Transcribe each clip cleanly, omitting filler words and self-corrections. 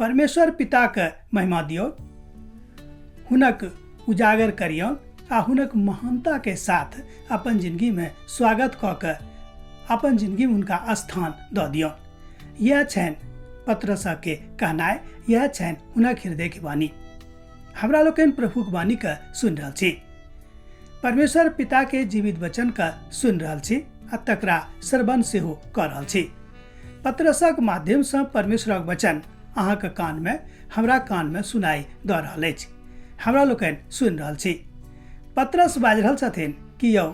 परमेश्वर पिताके महिमा दियौ, हुनक उजागर करियौन आ हुनक महानताके साथ अपन जिंदगीमे स्वागत कऽ के अपन जिंदगीमे हुनका स्थान दऽ दियौन। यह छनि पत्रसके कहनाइ, यह छनि हुनक हृदयके वाणी। हमरा लोकनि प्रभुक वाणीके सुनि रहल छी, परमेश्वर पिताके जीवित वचनके सुनि रहल छी आ तकरा श्रवण सेहो कऽ रहल छी। पत्रसक माध्यमसँ परमेश्वरक वचन अहाँके कानमे, हमरा कानमे सुनाइ दऽ रहल अछि। हमरा लोकनि सुनि रहल छी। पत्रस बाजि रहल छथिन कि यौ,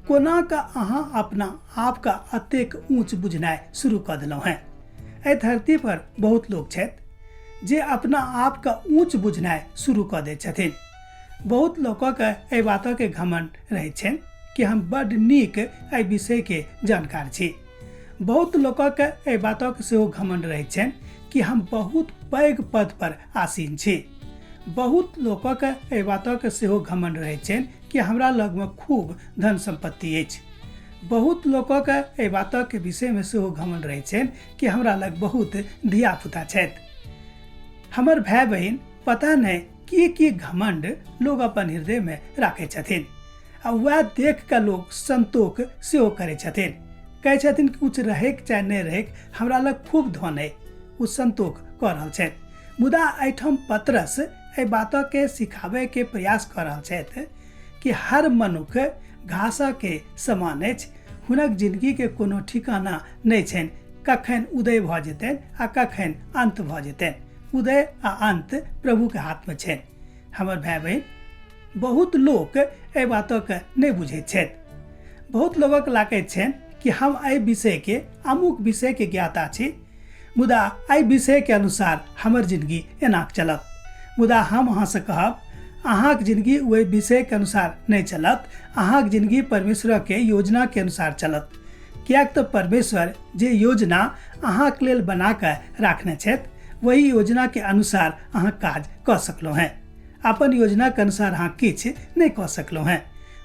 कोना कऽ अहाँ अपना आपके अतेक ऊँच बुझनाइ शुरू कऽ देलहुँ हेँ। एहि धरती पर बहुत लोक छथि जे अपना आपके ऊँच बुझनाइ शुरू कऽ दैत छथिन। बहुत लोकक एहि बातके घमंड रहैत छनि कि हम बड्ड नीक एहि विषयके जानकार छी। बहुत लोकक एहि बातक सेहो घमंड रहैत छनि कि हम बहुत पैघ पद पर आसीन छी। बहुत लोकक एहि बातक सेहो घमंड रहैत छनि कि हमरा लगमे खूब धन सम्पत्ति अछि। बहुत लोकक एहि बातक विषयमे सेहो घमंड रहैत छनि कि हमरा लग बहुत धियापुता छथि। हमर भाय बहिन, पता नहि की की घमंड लोग अपन हृदयमे राखै छथिन आ वएह देख कऽ लोग संतोख सेहो करै छथिन। कहै छथिन कि कुछ रहैक चाहे नहि रहैक, हमरा लग खूब धन अइ, ओ संतोख कऽ रहल छथि। मुदा एहिठाम पतरस एहि बातके सिखाबैके प्रयास कऽ रहल छथि कि हर मनुख घासके समान अछि, हुनक जिंदगीके कोनो ठिकाना नहि छनि, कखन उदय भऽ जेतनि आ कखन अंत भऽ जेतनि। उदय आ अंत प्रभुके हाथमे छनि। हमर भाय बहिन, बहुत लोक एहि बातके नहि बुझैत छथि। बहुत लोकक लागैत छनि कि हम एहि विषयके, अमुक विषयके ज्ञाता छी, मुदा एहि विषयके अनुसार हमर जिंदगी एना चलत। मुदा हम अहाँसँ कहब, अहाँके जिंदगी ओहि विषयके अनुसार नहि चलत, अहाँके जिंदगी परमेश्वरके योजनाके अनुसार चलत। किएक तऽ परमेश्वर जे योजना अहाँके लेल बना कऽ राखने छथि, वही योजनाके अनुसार अहाँ काज कऽ सकलहुँ हेँ। अपन योजनाके अनुसार अहाँ किछु नहि कऽ सकलहुँ हेँ।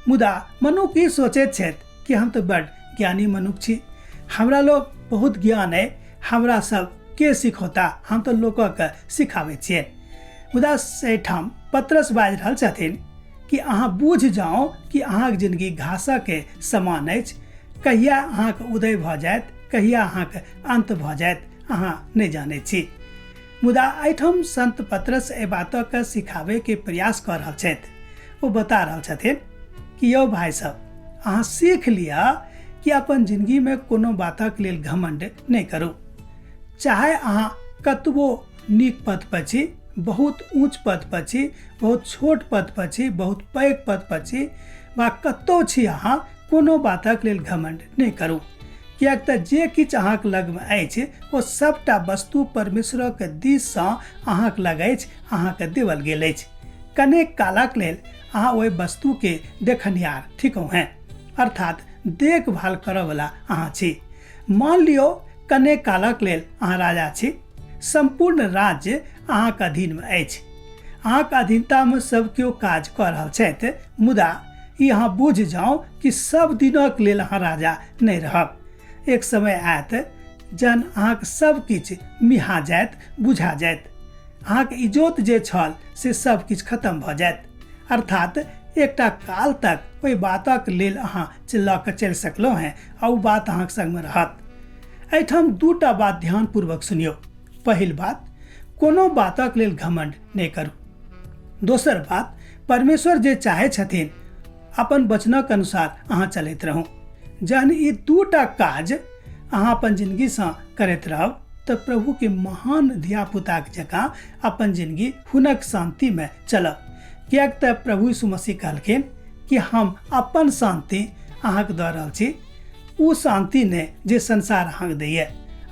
मुदा मनुख ई सोचैत छथि कि हम तऽ बड्ड ज्ञानी मनुख छी, हमरा लोग बहुत ज्ञान अइ, हमरा सब के सिखौता, हम तऽ लोकके सिखाबै छियै। मुदा एहिठाम पतरस बाजि रहल छथिन कि अहाँ बुझि जाउ कि अहाँके जिंदगी घासके समान अछि, कहिया अहाँके उदय भऽ जायत, कहिया अहाँके अंत भऽ जायत, अहाँ नहि जानै छी। मुदा एहिठाम संत पतरस एहि बातके सिखाबैके प्रयास कऽ रहल छथि। ओ बता रहल छथिन कि यौ भाइ सब, अहाँ सीख लिअ कि अपन जिंदगीमे कोनो बातक लेल घमंड नहि करू। चाहे अहाँ कतबो नीक पद पर छी, बहुत ऊँच पद पर छी, बहुत छोट पद पर छी, बहुत पैघ पद पर छी, वा कतौ छी, अहाँ कोनो बातक लेल घमंड नहि करू। किएक तऽ जे किछु अहाँके लगमे अछि ओ सबटा वस्तु परमेश्वरक दिससँ अहाँके लग अछि, अहाँके देवल गेल अछि। कनेक कालक लेल अहाँ ओहि वस्तुके देखनिहार थिकहुँ हेँ, अर्थात देखभाल करऽवला अहाँ छी। मान लियौ कनेक कालक लेल अहाँ राजा छी, सम्पूर्ण राज्य अहाँके अधीनमे अछि, अहाँके अधीनतामे सब केओ काज कऽ रहल छथि, मुदा ई अहाँ बुझि जाउ कि सब दिनक लेल अहाँ राजा नहि रहब। एक समय आयत जहन अहाँके सब किछु मिहा जायत, बुझा जायत, अहाँके इजोत जे छल से सब किछु खत्म भऽ जायत। अर्थात एकटा काल तक ओहि बातक लेल अहाँ लऽ कऽ चलि सकलहुँ हेँ आ ओ बात अहाँके संगमे रहत। एहिठाम दूटा बात ध्यानपूर्वक सुनियौ। पहिल बात, कोनो बातक लेल घमंड नहि करू। दोसर बात, परमेश्वर जे चाहै छथिन अपन वचनक अनुसार अहाँ चलैत रहू। जहन ई दूटा काज अहाँ अपन जिंदगीसँ करैत रहब तऽ प्रभुके महान धियापुताक जकाँ अपन जिंदगी हुनक शान्तिमे चलब। किएक तऽ प्रभु यीशु मसीह कहलखिन कि हम अपन शान्ति अहाँके दऽ रहल छी, ओ शान्ति नहि जे संसार अहाँके दैए।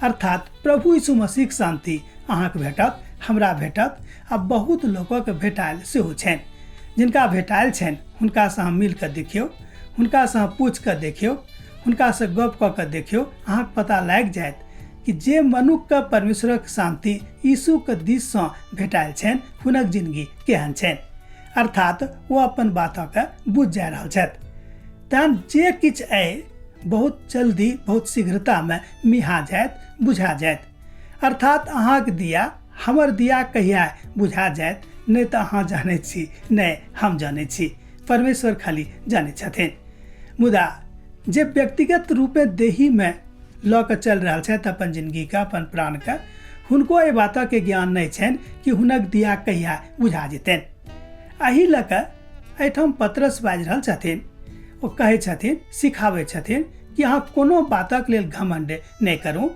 अर्थात प्रभु यीशु मसीहक शान्ति अहाँके भेटत, हमरा भेटत आ बहुत लोकक भेटायल सेहो छनि। जिनका भेटायल छनि हुनकासँ अहाँ मिल कऽ देखियौ, हुनकासँ अहाँ पूछि कऽ देखियौ, हुनकासँ गप कऽ कऽ देखियौ, अहाँके पता लागि जायत कि जे मनुखके परमेश्वरक शान्ति यीशुके दिससँ भेटायल छनि हुनक जिंदगी केहन छनि। अर्थात ओ अपन बातके बुझि जा रहल छथि। तहन जे किछु अइ बहुत जल्दी, बहुत शीघ्रतामे मिहा जायत, बुझा जायत। अर्थात अहाँके दिया हमर दिया कहिया बुझा जायत, नहि तऽ अहाँ जानै छी, नहि हम जानै छी, परमेश्वर खाली जानै छथिन। मुदा जे व्यक्तिगत रूपे देहीमे लऽ कऽ चलि रहल छथि अपन जिनगीके, अपन प्राणके, हुनको एहि बातके ज्ञान नहि छनि कि हुनक दिया कहिया बुझा जेतनि। एहि लऽ कऽ एहिठाम पतरस बाजि रहल छथिन, ओ कहै छथिन, सिखाबै छथिन कि अहाँ कोनो बातक लेल घमण्ड नहि करू,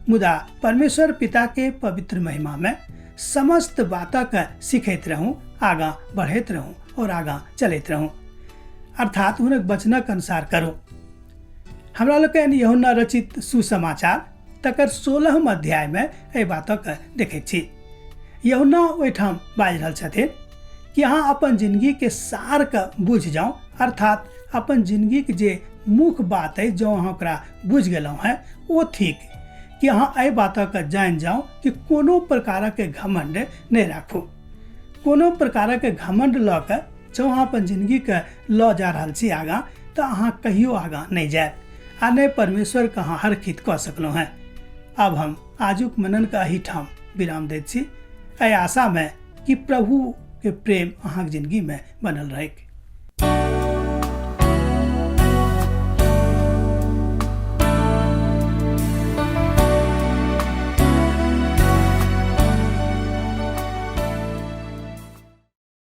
मुदा परमेश्वर पिताके पवित्र महिमामे समस्त बातक सिखैत रहू, आगाँ बढ़ैत रहू और आगाँ चलैत रहू, अर्थात हुनक वचनक अनुसार करू। हमरा लोकनि यूहन्ना रचित सुसमाचार तकर 16 अध्यायमे एहि बातक देखैत छी। यूहन्ना ओहिठाम बाजि रहल छथिन कि अहाँ अपन जिंदगीके सारके बुझि जाउ, अर्थात अपन जिंदगीके जे मुख्य बात अछि जँ अहाँ ओकरा बुझि गेलहुँ हेँ ओ थिक कि अहाँ एहि बातक जानि जाउ कि कोनो प्रकारक घमण्ड नहि राखू। कोनो प्रकारक घमण्ड लऽ कऽ जँ अहाँ अपन जिंदगीके लऽ जा रहल छी आगाँ, तऽ अहाँ कहियो आगाँ नहि जायब आ नहि परमेश्वरके अहाँ हरखित कऽ सकलहुँ हेँ। आब हम आजुक मननके एहिठाम विराम दैत छी, एहि आशामे कि प्रभुके प्रेम अहाँके जिंदगीमे बनल रहैक।